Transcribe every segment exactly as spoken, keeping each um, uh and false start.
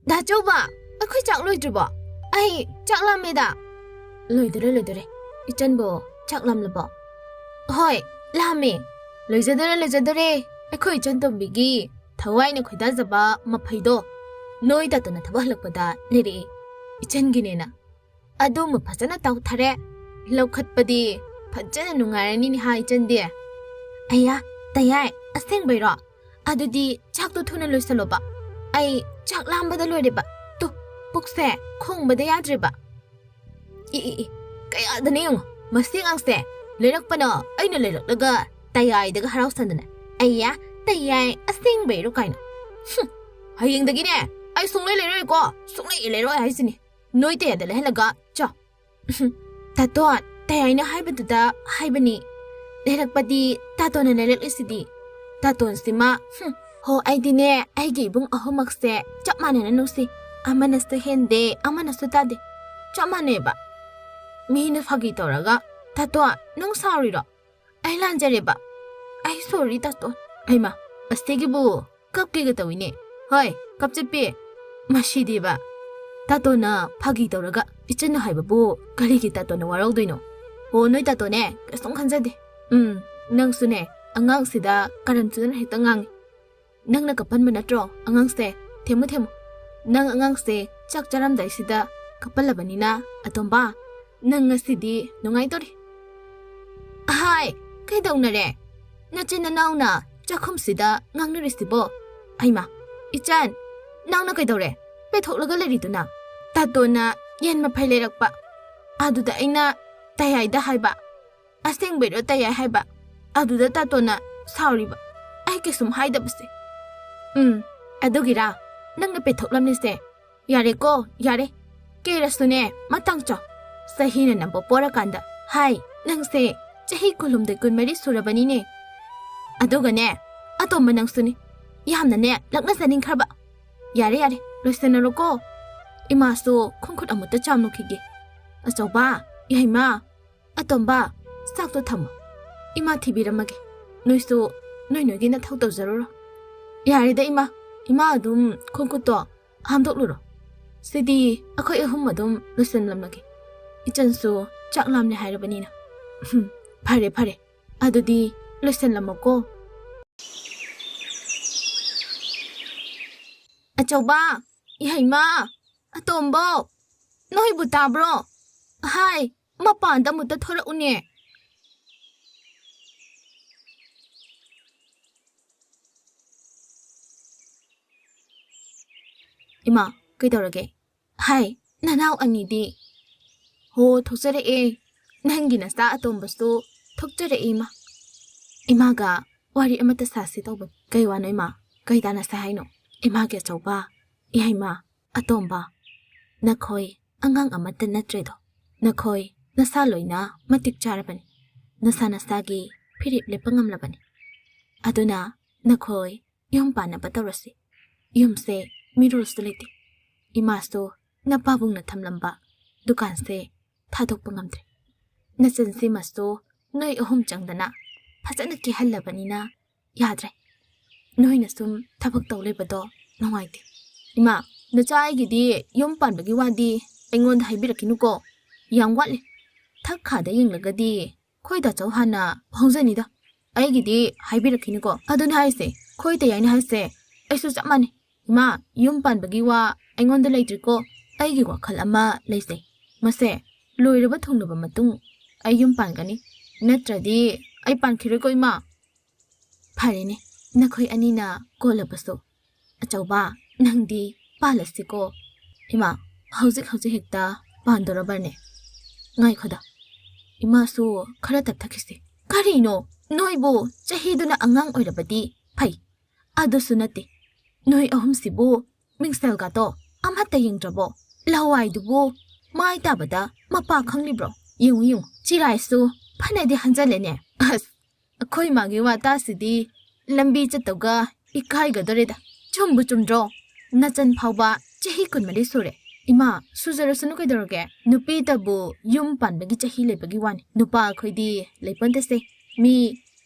ꯗꯥ ꯆꯧꯕ, ꯑꯩꯈꯣꯏ ꯆꯥꯛ ꯂꯣꯏꯗ꯭ꯔꯤꯕꯣ? ꯑꯩ ꯆꯥꯛ ꯂꯥꯝꯃꯦꯗ꯫ ꯂꯣꯏꯗꯣꯔꯦ, ꯂꯣꯏꯗꯣꯔꯦ꯫ ꯏꯆꯟꯕꯨ ꯆꯥꯛ ꯂꯥꯝꯂꯕꯣ? ꯍꯣꯏ, ꯂꯥꯝꯃꯦ꯫ ꯂꯣꯏꯖꯗꯣꯔꯦ, ꯂꯣꯏꯖꯗꯣꯔꯦ꯫ ꯑꯩꯈꯣꯏ ꯏꯆꯟ ꯇꯣꯝꯕꯤꯒꯤ ꯊꯋꯥꯏꯅ ꯈꯣꯏꯗꯥꯖꯕ ꯃꯐꯩꯗꯣ ꯅꯣꯏ ꯇꯥꯇꯣꯟꯅ ꯊꯕꯛ ꯍꯜꯂꯛꯄꯗ ꯂꯩꯔꯛꯑꯦ꯫ ꯏꯆꯟꯒꯤꯅꯦꯅ꯫ ꯑꯗꯨꯃ ꯐꯖꯅ ꯇꯧꯊꯔꯦ꯫ ꯂꯧꯈꯠꯄꯗꯤ ꯐꯖꯅ ꯅꯨꯡꯉꯥꯏꯔꯅꯤꯅꯦ ꯍꯥ ꯏꯆꯟꯗꯤ꯫ ꯑꯌꯥ, ꯇꯌꯥꯏ, ꯑꯁꯦꯡꯕꯩꯔꯣ? ꯑꯗꯨꯗꯤ ꯆꯥꯛꯇꯣ ꯊꯨꯅ ꯂꯣꯏꯁꯜꯂꯣꯕ꯫ ꯑꯩ ꯆꯥꯛ ꯂꯥꯝꯕꯗ ꯂꯣꯏꯔꯦꯕ꯫ ꯇꯨ, ꯄꯨꯛꯁꯦ ꯈꯣꯡꯕꯗ ꯌꯥꯗ꯭ꯔꯦꯕ꯫ ꯏ, ꯏ, ꯏ, ꯀꯌꯥꯗꯅꯦ ꯌꯦꯡꯉꯣ, ꯃꯁꯤ ꯑꯉꯥꯡꯁꯦ꯫ ꯂꯩꯔꯛꯄꯅ ꯑꯩꯅ ꯂꯩꯔꯛꯂꯒ ꯇꯌꯥꯏꯗꯒ ꯍꯔꯥꯎꯁꯟꯗꯅ꯫ ꯑꯩꯌꯥ, ꯇꯌꯥꯏ, ꯑꯁꯦꯡꯕꯩꯔꯣ ꯀꯥꯏꯅ꯫ ꯍꯨꯝ, ꯍꯌꯦꯡꯗꯒꯤꯅꯦ ꯑꯩ ꯁꯨꯡꯂꯩ ꯂꯩꯔꯣꯏꯀꯣ, ꯁꯨꯡꯂꯩ ꯂꯩꯔꯣꯏ ꯍꯥꯏꯁꯤꯅꯤ꯫ ꯅꯣꯏ ꯇꯌꯥꯏꯗ ꯂꯩꯍꯜꯂꯒ ꯆꯥꯎ꯫ ꯇꯥꯇꯣꯟ, ꯇꯌꯥꯏꯅ ꯍꯥꯏꯕꯗꯨꯗ ꯍꯥꯏꯕꯅꯤ꯫ ꯂꯩꯔꯛꯄꯗꯤ ꯇꯥꯇꯣꯟꯅ ꯂꯩꯔꯛꯂꯤꯁꯤꯗꯤ꯫ ꯇꯥꯇꯣꯟꯁꯤꯃ, ꯍꯨꯝ, ꯍꯣ, ꯑꯩꯗꯤꯅꯦ ꯑꯩꯒꯤ ꯏꯕꯨꯡ ꯑꯍꯨꯝꯃꯛꯁꯦ ꯆꯞ ꯃꯥꯟꯅꯅ ꯅꯨꯡꯁꯤ꯫ ꯑꯃꯅꯁꯨ ꯍꯦꯟꯗꯦ, ꯑꯃꯅꯁꯨ ꯇꯥꯗꯦ꯫ ꯆꯞ ꯃꯥꯟꯅꯩꯕ꯫ ꯃꯤꯅ ꯐꯥꯒꯤ ꯇꯧꯔꯒ, "ꯇꯥꯇꯣꯟ, ꯅꯪ ꯁꯥꯎꯔꯤꯔꯣ?" "ꯑꯩ ꯂꯥꯟꯖꯔꯦꯕ꯫ ꯑꯩ ꯁꯣꯔꯤ ꯇꯥꯇꯣꯟ꯫" ꯑꯩꯃ, ꯑꯁꯤꯒꯤꯕꯨ ꯀꯞꯀꯦꯒ ꯇꯧꯏꯅꯦ꯫ ꯍꯣꯏ, ꯀꯞꯆꯠꯄꯤ꯫ ꯃꯁꯤꯗꯤꯕ꯫ ꯇꯥꯇꯣꯟꯅ ꯐꯥꯒꯤ ꯇꯧꯔꯒ, "ꯏꯆꯟꯅ ꯍꯥꯏꯕꯕꯨ ꯀꯔꯤꯒꯤ ꯇꯥꯇꯣꯟꯅ ꯋꯥꯔꯧꯗꯣꯏꯅꯣ? ꯍꯣ, ꯅꯣꯏ ꯇꯥꯇꯣꯟꯅꯦ ꯀꯩꯁꯨꯝ ꯈꯟꯖꯗꯦ꯫ ꯎꯝ, ꯅꯪꯁꯨꯅꯦ ꯑꯉꯥꯡꯁꯤꯗ ꯀꯔꯟ ꯇꯨꯔꯟ ꯍꯦꯛꯇ ꯉꯥꯡꯉꯤ꯫ ꯅꯪꯅ ꯀꯞꯍꯟꯕ ꯅꯠꯇ꯭ꯔꯣ ꯑꯉꯥꯡꯁꯦ? ꯊꯦꯝꯃꯨ, ꯊꯦꯝꯃꯨ꯫ ꯅꯪ ꯑꯉꯥꯡꯁꯦ ꯆꯥꯛ ꯆꯥꯔꯝꯗꯥꯏꯁꯤꯗ ꯀꯞꯍꯜꯂꯕꯅꯤꯅ, ꯑꯇꯣꯝꯕ, ꯅꯪ ꯉꯁꯤꯗꯤ ꯅꯨꯡꯉꯥꯏꯗꯣꯔꯤ꯫" "ꯑꯍꯥꯏ, ꯀꯩꯗꯧꯅꯔꯦ? ꯅꯆꯤꯟ ꯅꯅꯥꯎꯅ ꯆꯥꯛꯈꯨꯝꯁꯤꯗ ꯉꯥꯡꯅꯔꯤꯁꯤꯕꯣ?" "ꯑꯩꯃ, ꯏꯆꯟ, ꯅꯪꯅ ꯀꯩꯗꯧꯔꯦ? ꯄꯦꯊꯣꯛꯂꯒ ꯂꯩꯔꯤꯗꯨꯅ?" "ꯇꯥꯇꯣꯟꯅ ꯌꯦꯟ ꯃꯐꯩ ꯂꯩꯔꯛꯄ꯫ ꯑꯗꯨꯗ ꯑꯩꯅ ꯇꯌꯥꯏꯗ ꯍꯥꯏꯕ꯫" "ꯑꯁꯦꯡꯕꯩꯔꯣ ꯇꯌꯥꯏ ꯍꯥꯏꯕ? ꯑꯗꯨꯗ ꯇꯥꯇꯣꯟꯅ ꯁꯥꯎꯔꯤꯕ, ꯑꯩ ꯀꯩꯁꯨꯝ ꯍꯥꯏꯗꯕꯁꯦ꯫" "ꯎꯝ, ꯑꯗꯨꯒꯤꯔꯥ ꯅꯪꯅ ꯄꯦꯊꯣꯛꯂꯝꯂꯤꯁꯦ? ꯌꯥꯔꯦꯀꯣ, ꯌꯥꯔꯦ꯫ ꯀꯦꯔꯁꯨꯅꯦ, ꯃꯇꯥꯡ ꯆꯥꯎ꯫ ꯆꯍꯤꯅ ꯅꯝꯕ ꯄꯣꯔꯀꯥꯟꯗ꯫ ꯍꯥꯏ, ꯅꯪꯁꯦ ꯆꯍꯤ ꯀꯨꯟꯍꯨꯝꯗꯣꯏ, ꯀꯨꯟꯃꯔꯤ ꯁꯨꯔꯕꯅꯤꯅꯦ꯫ ꯑꯗꯨꯒꯅꯦ, ꯑꯇꯣꯝꯕ ꯅꯪꯁꯨꯅꯤ꯫ ꯌꯥꯝꯅꯅꯦ ꯂꯛꯅꯖꯅꯤꯡꯈ꯭ꯔꯕ꯫ ꯌꯥꯔꯦ, ꯌꯥꯔꯦ, ꯂꯣꯏꯁꯟꯅꯔꯣꯀꯣ꯫ ꯏꯃꯥꯁꯨ ꯈꯣꯡꯈꯨꯠ ꯑꯃꯨꯛꯇ ꯆꯥꯝꯂꯨꯈꯤꯒꯦ꯫ ꯑꯆꯧꯕ, ꯌꯥꯏꯃ, ꯑꯇꯣꯝꯕ, ꯆꯥꯛꯇꯣ ꯊꯝꯃꯣ꯫ ꯏꯃꯥ ꯊꯤꯕꯤꯔꯝꯃꯒꯦ꯫ ꯅꯣꯏꯁꯨ ꯅꯣꯏ ꯅꯣꯏꯒꯤ ꯅꯊꯧ ꯇꯧꯖꯔꯨꯔꯣ꯫" "ꯌꯥꯔꯦꯗ ꯏꯃꯥ, ꯏꯃꯥ ꯑꯗꯨꯝ ꯈꯣꯡꯈꯨꯠꯇꯣ ꯍꯥꯝꯗꯣꯛꯂꯨꯔꯣ꯫ ꯁꯤꯗꯤ ꯑꯩꯈꯣꯏ ꯑꯍꯨꯝ ꯑꯗꯨꯝ ꯂꯣꯏꯁꯤꯜꯂꯝꯃꯒꯦ꯫ ꯏꯆꯟꯁꯨ ꯆꯥꯛ ꯂꯥꯝꯂꯦ ꯍꯥꯏꯔꯕꯅꯤꯅ꯫ ꯐꯔꯦ, ꯐꯔꯦ꯫ ꯑꯗꯨꯗꯤ ꯂꯣꯏꯁꯤꯜꯂꯝꯃꯣꯀꯣ꯫ ꯑꯆꯧꯕ, ꯏꯍꯩꯃ, ꯑꯇꯣꯝꯕꯣ, ꯅꯣꯏꯕꯨ ꯇꯥꯕ꯭ꯔꯣ? ꯍꯥꯏ, ꯃꯄꯥꯟꯗ ꯑꯃꯨꯛꯇ ꯊꯣꯔꯛꯎꯅꯦ꯫ ꯏꯃꯥ, ꯀꯩꯗꯧꯔꯒꯦ? ꯍꯥꯏ, ꯅꯅꯥꯎ ꯑꯅꯤꯗꯤ? ꯍꯣ, ꯊꯣꯛꯆꯔꯛꯑꯦ꯫ ꯅꯪꯒꯤ ꯅꯆꯥ ꯑꯇꯣꯝꯕꯁꯨ ꯊꯣꯛꯆꯔꯛꯑꯦ, ꯏꯃꯥ꯫ ꯏꯃꯥꯒ ꯋꯥꯔꯤ ꯑꯃꯠꯇ ꯁꯥꯁꯤ ꯇꯧꯕꯅꯤ꯫ ꯀꯩ ꯋꯥꯅꯣ, ꯏꯃꯥ? ꯀꯩ ꯇꯥꯟꯅꯁꯦ ꯍꯥꯏꯅꯣ? ꯏꯃꯥꯒꯤ ꯑꯆꯧꯕ, ꯏꯍꯩꯃ, ꯑꯇꯣꯝꯕ, ꯅꯈꯣꯏ ꯑꯉꯥꯡ ꯑꯃꯠꯇ ꯅꯠꯇ꯭ꯔꯦꯗꯣ꯫ ꯅꯈꯣꯏ ꯅꯁꯥ ꯂꯣꯏꯅ ꯃꯇꯤꯛ ꯆꯥꯔꯕꯅꯤ꯫ ꯅꯁꯥ ꯅꯁꯥꯒꯤ ꯐꯤꯔꯦꯞ ꯂꯦꯞꯄ ꯉꯝꯂꯕꯅꯤ꯫ ꯑꯗꯨꯅ ꯅꯈꯣꯏ ꯌꯨꯝ ꯄꯥꯟꯅꯕ ꯇꯧꯔꯁꯤ꯫ ꯌꯨꯝꯁꯦ ꯃꯤꯔꯣꯜꯁꯨ ꯂꯩꯇꯦ꯫ ꯏꯃꯥꯁꯨ ꯅꯄꯥꯕꯨꯡꯅ ꯊꯝꯂꯝꯕ ꯗꯨꯀꯥꯟꯁꯦ ꯊꯥꯗꯣꯛꯄ ꯉꯝꯗ꯭ꯔꯦ꯫ ꯅꯆꯟꯁꯤꯃꯁꯨ ꯅꯣꯏ ꯑꯍꯨꯝ ꯆꯪꯗꯅ ꯐꯖꯅ ꯀꯦꯍꯜꯂꯕꯅꯤꯅ ꯌꯥꯗ꯭ꯔꯦ꯫ ꯅꯣꯏꯅ ꯁꯨꯝ ꯊꯕꯛ ꯇꯧ ꯂꯩꯕꯗꯣ ꯅꯨꯡꯉꯥꯏꯇꯦ꯫ ꯏꯃꯥ, ꯅꯆꯥ ꯑꯩꯒꯤꯗꯤ ꯌꯨꯝ ꯄꯥꯟꯕꯒꯤ ꯋꯥꯗꯤ ꯑꯩꯉꯣꯟꯗ ꯍꯥꯏꯕꯤꯔꯛꯈꯤꯅꯨꯀꯣ꯫ ꯌꯥꯝ ꯋꯥꯠꯂꯤ꯫ ꯊꯛ ꯈꯥꯗ ꯌꯦꯡꯂꯒꯗꯤ ꯈꯣꯏ ꯗꯥꯆꯧ ꯍꯥꯟꯅ ꯍꯣꯡꯖꯅꯤꯗ꯫ ꯑꯩꯒꯤꯗꯤ ꯍꯥꯏꯕꯤꯔꯛꯈꯤꯅꯨꯀꯣ꯫ ꯑꯗꯨꯅꯤ ꯍꯥꯏꯁꯦ, ꯈꯣꯏ ꯇꯌꯥꯏꯅ ꯍꯥꯏꯁꯦ꯫ ꯑꯩꯁꯨ ꯆꯞ ꯃꯥꯟꯅꯩ꯫ ꯏꯃꯥ, ꯌꯨꯝ ꯄꯥꯟꯕꯒꯤ ꯋꯥ ꯑꯩꯉꯣꯟꯗ ꯂꯩꯇ꯭ꯔꯤꯀꯣ꯫ ꯑꯩꯒꯤ ꯋꯥꯈꯜ ꯑꯃ ꯂꯩꯖꯩ꯫ ꯃꯁꯦ ꯂꯣꯏꯔꯕ ꯊꯨꯡꯂꯕ ꯃꯇꯨꯡ ꯑꯩ ꯌꯨꯝ ꯄꯥꯟꯒꯅꯤ꯫ ꯅꯠꯇ꯭ꯔꯗꯤ ꯑꯩ ꯄꯥꯟꯈꯤꯔꯣꯏꯀꯣ, ꯏꯃꯥ꯫ ꯐꯔꯦꯅꯦ, ꯅꯈꯣꯏ ꯑꯅꯤꯅ ꯀꯣꯜꯂꯕꯁꯨ꯫ ꯑꯆꯧꯕ, ꯅꯪꯗꯤ ꯄꯥꯜꯂꯁꯤꯀꯣ꯫ ꯏꯃꯥ, ꯍꯧꯖꯤꯛ ꯍꯧꯖꯤꯛ ꯍꯦꯛꯇ ꯄꯥꯟꯗꯣꯔꯕꯅꯦ? ꯉꯥꯏꯈꯣꯗ, ꯏꯃꯥꯁꯨ ꯈꯔ ꯇꯞꯊꯈꯤꯁꯤ꯫ ꯀꯔꯤꯅꯣ, ꯅꯣꯏꯕꯨ ꯆꯍꯤꯗꯨꯅ ꯑꯉꯥꯡ ꯑꯣꯏꯔꯕꯗꯤ ꯐꯩ, ꯑꯗꯨꯁꯨ ꯅꯠꯇꯦ꯫ ꯅꯣꯏ ꯑꯍꯨꯝꯁꯤꯕꯨ ꯃꯤꯡꯁꯦꯜꯒꯥꯇꯣ ꯑꯃꯠꯇ ꯌꯦꯡꯗ꯭ꯔꯕꯣ? ꯂꯋꯥꯏꯗꯨꯕꯨ ꯃꯥꯏ ꯇꯥꯕꯗ ꯃꯄꯥ ꯈꯪꯂꯤꯕ꯭ꯔꯣ? ꯌꯦꯡꯉꯨ, ꯌꯦꯡꯉꯨ, ꯆꯤꯔꯥꯏꯁꯨ ꯐꯅꯗꯤ ꯍꯟꯖꯜꯂꯦꯅꯦ꯫ ꯑꯁ, ꯑꯩꯈꯣꯏ ꯃꯥꯒꯤ ꯋꯥꯇꯥꯁꯤꯗꯤ ꯂꯝꯕꯤ ꯆꯠꯇꯧꯒ ꯏꯀꯥꯏꯒꯗꯣꯔꯦꯗ꯫ ꯆꯨꯝꯕꯨ ꯆꯨꯝꯗ꯭ꯔꯣ? ꯅꯆꯟ ꯐꯥꯎꯕ ꯆꯍꯤ ꯀꯨꯟꯃꯔꯤ ꯁꯨꯔꯦ꯫ ꯏꯃꯥ, ꯁꯨꯖꯔꯁꯅꯨ ꯀꯩꯗꯧꯔꯒꯦ? ꯅꯨꯄꯤꯇꯕꯨ ꯌꯨꯝ ꯄꯥꯟꯕꯒꯤ ꯆꯍꯤ ꯂꯩꯕꯒꯤ ꯋꯥꯅꯤ꯫ ꯅꯨꯄꯥ ꯑꯩꯈꯣꯏꯗꯤ ꯂꯩꯄꯣꯟꯇꯦꯁꯦ꯫ ꯃꯤ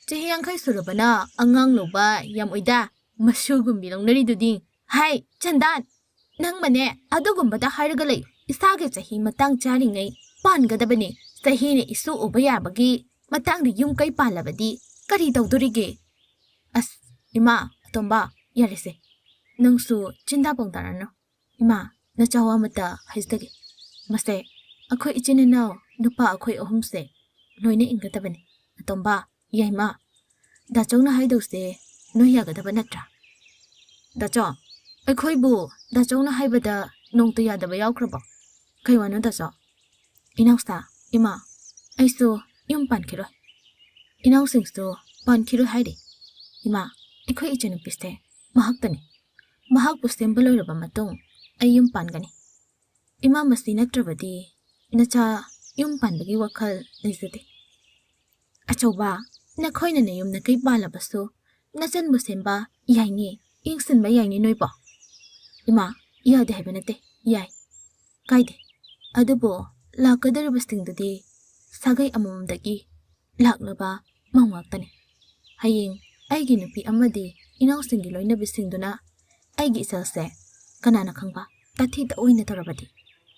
ꯆꯍꯤ ꯌꯥꯡꯈꯩ ꯁꯨꯔꯕꯅ ꯑꯉꯥꯡ ꯂꯧꯕ ꯌꯥꯝ ꯑꯣꯏꯗ꯫ ꯃꯁꯨꯒꯨꯝꯕꯤ ꯂꯧꯅꯔꯤꯗꯨꯗꯤ꯫ ꯍꯥꯏ, ꯆꯟꯗꯥꯟ! ꯅꯪꯃꯅꯦ ꯑꯗꯨꯒꯨꯝꯕꯗ ꯍꯥꯏꯔꯒ ꯂꯩ꯫ ꯏꯁꯥꯒꯤ ꯆꯍꯤ ꯃꯇꯥꯡ ꯆꯥꯔꯤꯉꯩ ꯄꯥꯟꯒꯗꯕꯅꯤ꯫ ꯆꯍꯤꯅ ꯏꯁꯨ ꯎꯕ ꯌꯥꯕꯒꯤ ꯃꯇꯥꯡꯗ ꯌꯨꯝ ꯀꯩ ꯄꯥꯜꯂꯕꯗꯤ ꯀꯔꯤ ꯇꯧꯗꯣꯔꯤꯒꯦ? ꯑꯁ, ꯏꯃꯥ, ꯑꯇꯣꯝꯕ, ꯌꯥꯔꯦꯁꯦ꯫ ꯅꯪꯁꯨ ꯆꯤꯟꯗꯥ ꯄꯣꯡꯗꯥꯔꯅꯨ꯫ ꯏꯃꯥ, ꯅꯆꯥ ꯋꯥ ꯑꯃꯇ ꯍꯥꯏꯖꯗꯒꯦ꯫ ꯃꯁꯦ, ꯑꯩꯈꯣꯏ ꯏꯆꯤꯟ ꯏꯅꯥꯎ ꯅꯨꯄꯥ ꯑꯩꯈꯣꯏ ꯑꯍꯨꯝꯁꯦ ꯂꯣꯏꯅ ꯏꯟꯒꯗꯕꯅꯤ꯫ ꯑꯇꯣꯝꯕ, ꯌꯥꯏꯃ, ꯗꯥꯆꯧꯅ ꯍꯥꯏꯗꯧꯁꯦ ꯅꯣꯏ ꯌꯥꯒꯗꯕ ꯅꯠꯇ꯭ꯔꯥ? ꯗꯥꯆꯧ, ꯑꯩꯈꯣꯏꯕꯨ ꯗꯥꯆꯧꯅ ꯍꯥꯏꯕꯗ ꯅꯣꯡꯇ ꯌꯥꯗꯕ ꯌꯥꯎꯈ꯭ꯔꯕꯣ? ꯀꯩ ꯋꯥꯅꯣ ꯗꯥꯆꯧ? ꯏꯅꯥꯎꯁꯥ, ꯏꯃꯥ, ꯑꯩꯁꯨ ꯌꯨꯝ ꯄꯥꯟꯈꯤꯔꯣꯏ꯫ ꯏꯅꯥꯎꯁꯤꯡꯁꯨ ꯄꯥꯟꯈꯤꯔꯣꯏ ꯍꯥꯏꯔꯤ꯫ ꯏꯃꯥ, ꯑꯩꯈꯣꯏ ꯏꯆꯟꯅꯨꯄꯤꯁꯦ ꯃꯍꯥꯛꯇꯅꯤ꯫ ꯃꯍꯥꯛꯄꯨ ꯁꯦꯝꯕ ꯂꯣꯏꯔꯕ ꯃꯇꯨꯡ ꯑꯩ ꯌꯨꯝ ꯄꯥꯟꯒꯅꯤ꯫ ꯏꯃꯥ, ꯃꯁꯤ ꯅꯠꯇ꯭ꯔꯕꯗꯤ ꯅꯆꯥ ꯌꯨꯝ ꯄꯥꯟꯕꯒꯤ ꯋꯥꯈꯜ ꯂꯩꯖꯗꯦ꯫ ꯑꯆꯧꯕ, ꯅꯈꯣꯏꯅ ꯅꯌꯨꯝ ꯅꯀꯩ ꯄꯥꯜꯂꯕꯁꯨ ꯅꯆꯟꯕꯨ ꯁꯦꯝꯕ ꯌꯥꯏꯅꯦ, ꯌꯦꯡꯁꯤꯟꯕ ꯌꯥꯏꯅꯦ ꯅꯣꯏꯕꯣ꯫ ꯏꯃꯥ, ꯌꯥꯗꯦ ꯍꯥꯏꯕ ꯅꯠꯇꯦ, ꯌꯥꯏ, ꯀꯥꯏꯗꯦ꯫ ꯑꯗꯨꯕꯨ ꯂꯥꯛꯀꯗꯧꯔꯤꯕꯁꯤꯡꯗꯨꯗꯤ ꯁꯥꯒꯩ ꯑꯃꯃꯝꯗꯒꯤ ꯂꯥꯛꯂꯕ ꯃꯧ ꯉꯥꯛꯇꯅꯤ꯫ ꯍꯌꯦꯡ ꯑꯩꯒꯤ ꯅꯨꯄꯤ ꯑꯃꯗꯤ ꯏꯅꯥꯎꯁꯤꯡꯒꯤ ꯂꯣꯏꯅꯕꯤꯁꯤꯡꯗꯨꯅ ꯑꯩꯒꯤ ꯏꯆꯜꯁꯦ ꯀꯅꯥꯅ ꯈꯪꯕ ꯇꯥꯊꯤ ꯇꯑꯣꯏꯅ ꯇꯧꯔꯕꯗꯤ?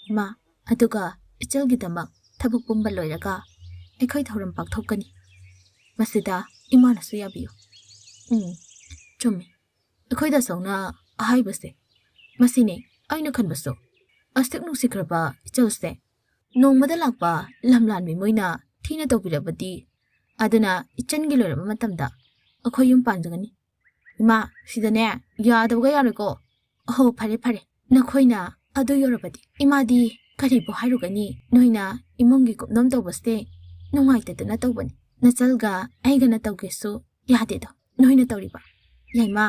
ꯏꯃꯥ, ꯑꯗꯨꯒ ꯏꯆꯜꯒꯤꯗꯃꯛ ꯊꯕꯛ ꯄꯨꯝꯕ ꯂꯣꯏꯔꯒ ꯑꯩꯈꯣꯏ ꯊꯧꯔꯝ ꯄꯥꯡꯊꯣꯛꯀꯅꯤ꯫ ꯃꯁꯤꯗ ꯏꯃꯥꯅꯁꯨ ꯌꯥꯕꯤꯌꯨ꯫ ꯎꯝ, ꯆꯨꯝꯃꯤ꯫ ꯑꯩꯈꯣꯏ ꯗꯥꯆꯧꯅ ꯍꯥꯏꯕꯁꯦ ꯃꯁꯤꯅꯤ꯫ ꯑꯩꯅ ꯈꯟꯕꯁꯨ ꯑꯁꯨꯛ ꯅꯨꯡꯁꯤꯈ꯭ꯔꯕ ꯏꯆꯜꯁꯦ ꯅꯣꯡꯃꯗ ꯂꯥꯛꯄ ꯂꯝꯂꯥꯟꯕꯤ ꯃꯣꯏꯅ ꯊꯤꯅ ꯇꯧꯕꯤꯔꯕꯗꯤ, ꯑꯗꯨꯅ ꯏꯆꯟꯒꯤ ꯂꯣꯏꯔꯕ ꯃꯇꯝꯗ ꯑꯩꯈꯣꯏ ꯌꯨꯝ ꯄꯥꯟꯖꯒꯅꯤ꯫ ꯏꯃꯥ, ꯁꯤꯗꯅꯦ ꯌꯥꯗꯕꯒ ꯌꯥꯔꯣꯏꯀꯣ꯫ ꯑꯍꯣ, ꯐꯔꯦ ꯐꯔꯦ, ꯅꯈꯣꯏꯅ ꯑꯗꯨ ꯌꯧꯔꯕꯗꯤ ꯏꯃꯥꯗꯤ ꯀꯔꯤꯕꯨ ꯍꯥꯏꯔꯨꯒꯅꯤ? ꯅꯣꯏꯅ ꯏꯃꯨꯡꯒꯤ ꯀꯨꯞꯅꯣꯝ ꯇꯧꯕꯁꯦ ꯅꯨꯡꯉꯥꯏꯇꯗꯅ ꯇꯧꯕꯅꯤ꯫ ꯅꯆꯜꯒ ꯑꯩꯒꯅ ꯇꯧꯒꯦꯁꯨ ꯌꯥꯗꯦꯗꯣ ꯅꯣꯏꯅ ꯇꯧꯔꯤꯕ꯫ ꯌꯥꯏꯃ,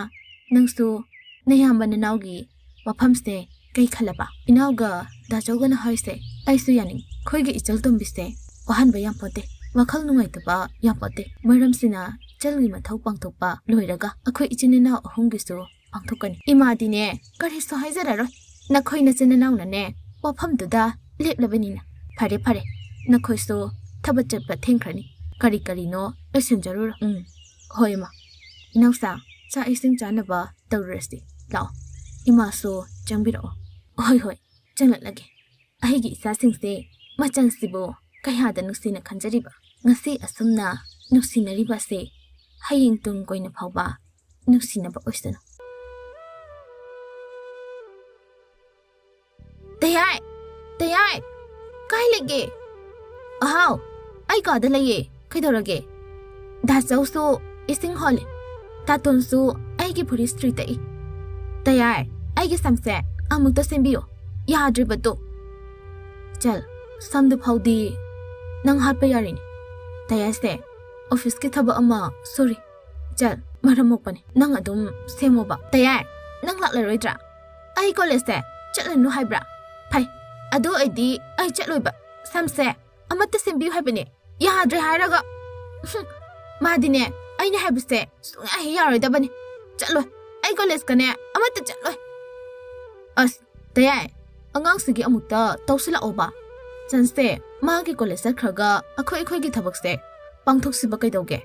ꯅꯪꯁꯨ ꯅꯌꯥꯝꯕ ꯅꯅꯥꯎꯒꯤ ꯋꯥꯐꯝꯁꯦ ꯀꯩ ꯈꯜꯂꯕ? ꯏꯅꯥꯎꯒ ꯗꯥꯆꯧꯒꯅ ꯍꯥꯏꯁꯦ ꯑꯩꯁꯨ ꯌꯥꯅꯤꯡ꯫ ꯑꯩꯈꯣꯏꯒꯤ ꯏꯆꯜ ꯇꯣꯝꯕꯤꯁꯦ ꯋꯥꯍꯟꯕ ꯌꯥꯝ ꯄꯣꯠꯇꯦ, ꯋꯥꯈꯜ ꯅꯨꯡꯉꯥꯏꯇꯕ ꯌꯥꯝ ꯄꯣꯠꯇꯦ꯫ ꯃꯔꯝꯁꯤꯅ ꯏꯆꯜꯒꯤ ꯃꯊꯧ ꯄꯥꯡꯊꯣꯛꯄ ꯂꯣꯏꯔꯒ ꯑꯩꯈꯣꯏ ꯏꯆꯤꯟ ꯏꯅꯥꯎ ꯑꯍꯨꯝꯒꯤꯁꯨ ꯄꯥꯡꯊꯣꯛꯀꯅꯤ꯫ ꯏꯃꯥꯗꯤꯅꯦ ꯀꯔꯤꯁꯨ ꯍꯥꯏꯖꯔꯔꯣꯏ, ꯅꯈꯣꯏ ꯅꯆꯤꯟ ꯅꯅꯥꯎꯅꯅꯦ ꯋꯥꯐꯝꯗꯨꯗ ꯂꯦꯞꯂꯕꯅꯤꯅ꯫ ꯐꯔꯦ ꯐꯔꯦ, ꯅꯈꯣꯏꯁꯨ ꯊꯕꯛ ꯆꯠꯄ ꯊꯦꯡꯈ꯭ꯔꯅꯤ, ꯀꯔꯤ ꯀꯔꯤꯅꯣ ꯂꯣꯏꯁꯤꯟꯖꯔꯨꯔꯣ꯫ ꯎꯝ, ꯍꯣꯏ ꯏꯃꯥ꯫ ꯏꯅꯥꯎꯁꯥ, ꯆꯥꯛ ꯏꯁꯤꯡ ꯆꯥꯅꯕ ꯇꯧꯔꯨꯔꯁꯤ ꯂꯥꯛꯑꯣ꯫ ꯏꯃꯥꯁꯨ ꯆꯪꯕꯤꯔꯛꯑꯣ꯫ ꯍꯣꯏ, ꯍꯣꯏ, ꯆꯪꯂꯛꯂꯒꯦ꯫ ꯑꯩꯒꯤ ꯏꯆꯥꯁꯤꯡꯁꯦ ꯃꯆꯪꯁꯤꯕꯨ ꯀꯌꯥꯗ ꯅꯨꯡꯁꯤꯅ ꯈꯟꯖꯔꯤꯕ꯫ ꯉꯁꯤ ꯑꯁꯨꯝꯅ ꯅꯨꯡꯁꯤꯅꯔꯤꯕ ꯑꯁꯦ ꯍꯌꯦꯡ ꯇꯨꯡ ꯀꯣꯏꯅ ꯐꯥꯎꯕ ꯅꯨꯡꯁꯤꯅꯕ ꯑꯣꯏꯁꯅꯨ꯫ ꯇꯌꯥꯏ! ꯇꯌꯥꯏ! ꯀꯥꯏ ꯂꯩꯒꯦ? ꯑꯍꯥꯎ! ꯑꯩ ꯀꯥꯗ ꯂꯩꯌꯦ꯫ ꯀꯩꯗꯧꯔꯒꯦ? ꯗꯥꯆꯧꯁꯨ ꯏꯁꯤꯡ ꯍꯣꯜꯂꯤ꯫ ꯇꯥꯇꯣꯟꯁꯨ ꯑꯩꯒꯤ ꯐꯨꯔꯤꯠ ꯏꯁꯇ꯭ꯔꯤ ꯇꯛꯏ꯫ ꯇꯌꯥꯏ, ꯑꯩꯒꯤ ꯁꯝꯁꯦ ꯑꯃꯨꯛꯇ ꯁꯦꯝꯕꯤꯌꯨ꯫ ꯌꯥꯗ꯭ꯔꯤꯕꯗꯨ꯫ ꯆꯜ, ꯁꯝꯗꯨ ꯐꯥꯎꯗꯤ ꯅꯪ ꯍꯥꯠꯄ ꯌꯥꯔꯤꯅꯤ꯫ ꯇꯌꯥꯏꯁꯦ, ꯑꯣꯐꯤꯁꯀꯤ ꯊꯕꯛ ꯑꯃ ꯁꯨꯔꯤ꯫ ꯆꯜ, ꯃꯔꯝ ꯃꯣꯛꯄꯅꯤ꯫ ꯅꯪ ꯑꯗꯨꯝ ꯁꯦꯝꯃꯣꯕ꯫ ꯇꯌꯥꯏ, ꯅꯪ ꯂꯥꯛꯂꯔꯣꯏꯗ꯭ꯔꯥ? ꯑꯩ ꯀꯣꯂꯦꯖꯁꯦ ꯆꯠꯂꯅꯨ ꯍꯥꯏꯕ꯭ꯔꯥ? ꯐꯩ, ꯑꯗꯨ ꯑꯣꯏꯗꯤ ꯑꯩ ꯆꯠꯂꯣꯏꯕ꯫ ꯁꯝꯁꯦ ꯑꯃꯠꯇ ꯁꯦꯝꯕꯤꯌꯨ ꯍꯥꯏꯕꯅꯦ꯫ ꯌꯥꯗ꯭ꯔꯦ ꯍꯥꯏꯔꯒ꯫ ꯍꯨꯝ, ꯃꯥꯗꯤꯅꯦ, ꯑꯩꯅ ꯍꯥꯏꯕꯁꯦ ꯁꯨꯡꯌꯥ ꯍꯦꯛ ꯌꯥꯔꯣꯏꯗꯕꯅꯤ꯫ ꯆꯠꯂꯣꯏ, ꯑꯩ ꯀꯣꯂꯦꯖꯀꯅꯦ ꯑꯃꯠꯇ ꯆꯠꯂꯣꯏ꯫ ꯑꯁ, ꯇꯌꯥꯏ, ꯑꯉꯥꯡꯁꯤꯒꯤ ꯑꯃꯨꯛꯇ ꯇꯧꯁꯤꯜꯂꯛꯑꯣꯕ꯫ ꯆꯟꯁꯦ, ꯃꯥꯒꯤ ꯀꯣꯂꯦꯖ ꯆꯠꯈ꯭ꯔꯒ ꯑꯩꯈꯣꯏ ꯑꯩꯈꯣꯏꯒꯤ ꯊꯕꯛꯁꯦ ꯄꯥꯡꯊꯣꯛꯁꯤꯕ ꯀꯩꯗꯧꯒꯦ?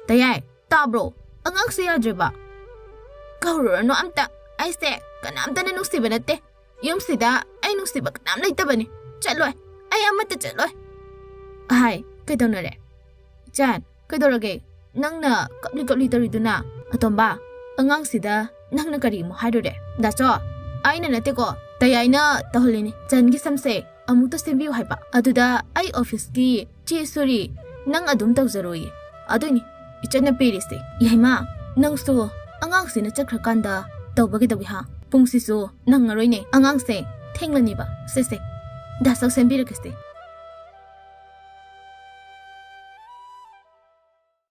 ꯇꯌꯥꯏ, ꯇꯥꯕ꯭ꯔꯣ? ꯑꯉꯥꯡꯁꯦ ꯌꯥꯗ꯭ꯔꯦꯕ꯫ ꯀꯧꯔꯨꯔꯅꯨ ꯑꯝꯇ꯫ ꯑꯩꯁꯦ ꯀꯅꯥꯝꯇꯅ ꯅꯨꯡꯁꯤꯕ ꯅꯠꯇꯦ꯫ ꯌꯨꯝꯁꯤꯗ ꯑꯩ ꯅꯨꯡꯁꯤꯕ ꯀꯅꯥꯝ ꯂꯩꯇꯕꯅꯤ꯫ ꯆꯠꯂꯣꯏ꯫ ꯑꯩ ꯑꯃꯠꯇ ꯆꯠꯂꯣꯏ꯫ ꯑꯍꯥꯏ, ꯀꯩꯗꯧꯅꯔꯦ? ꯆꯥꯟ, ꯀꯩꯗꯧꯔꯒꯦ? ꯅꯪꯅ ꯀꯞꯂꯤ ꯀꯞꯂꯤ ꯇꯧꯔꯤꯗꯨꯅ? ꯑꯇꯣꯝꯕ, ꯑꯉꯥꯡꯁꯤꯗ ꯅꯪꯅ ꯀꯔꯤ ꯑꯃꯨꯛ ꯍꯥꯏꯔꯨꯔꯦ? ꯗꯥꯆꯣ, ꯑꯩꯅ ꯅꯠꯇꯦꯀꯣ, ꯇꯌꯥꯏꯅ ꯇꯧꯍꯜꯂꯤꯅꯤ꯫ ꯆꯟꯒꯤ ꯁꯝꯁꯦ ꯑꯃꯨꯛꯇ ꯁꯦꯝꯕꯤꯌꯨ ꯍꯥꯏꯕ꯫ ꯑꯗꯨꯗ ꯑꯩ ꯑꯣꯐꯤꯁꯀꯤ ꯆꯦ ꯁꯨꯔꯤ, ꯅꯪ ꯑꯗꯨꯝ ꯇꯧꯖꯔꯣꯌꯦ꯫ ꯑꯗꯨꯏꯅꯤ ꯏꯆꯟꯅ ꯄꯤꯔꯤꯁꯦ꯫ ꯌꯥꯏꯃ, ꯅꯪꯁꯨ ꯑꯉꯥꯡꯁꯤꯅ ꯆꯠꯈ꯭ꯔꯀꯥꯟꯗ ꯇꯧꯕꯒꯤꯗꯧꯏ ꯍꯥ? ꯄꯨꯡꯁꯤꯁꯨ ꯅꯪꯉꯔꯣꯏꯅꯦ꯫ ꯑꯉꯥꯡꯁꯦ ꯊꯦꯡꯂꯅꯤꯕ꯫ ꯁꯦ, ꯁꯦ, ꯗꯥꯆꯧ ꯁꯦꯝꯕꯤꯔꯒꯦꯁꯦ꯫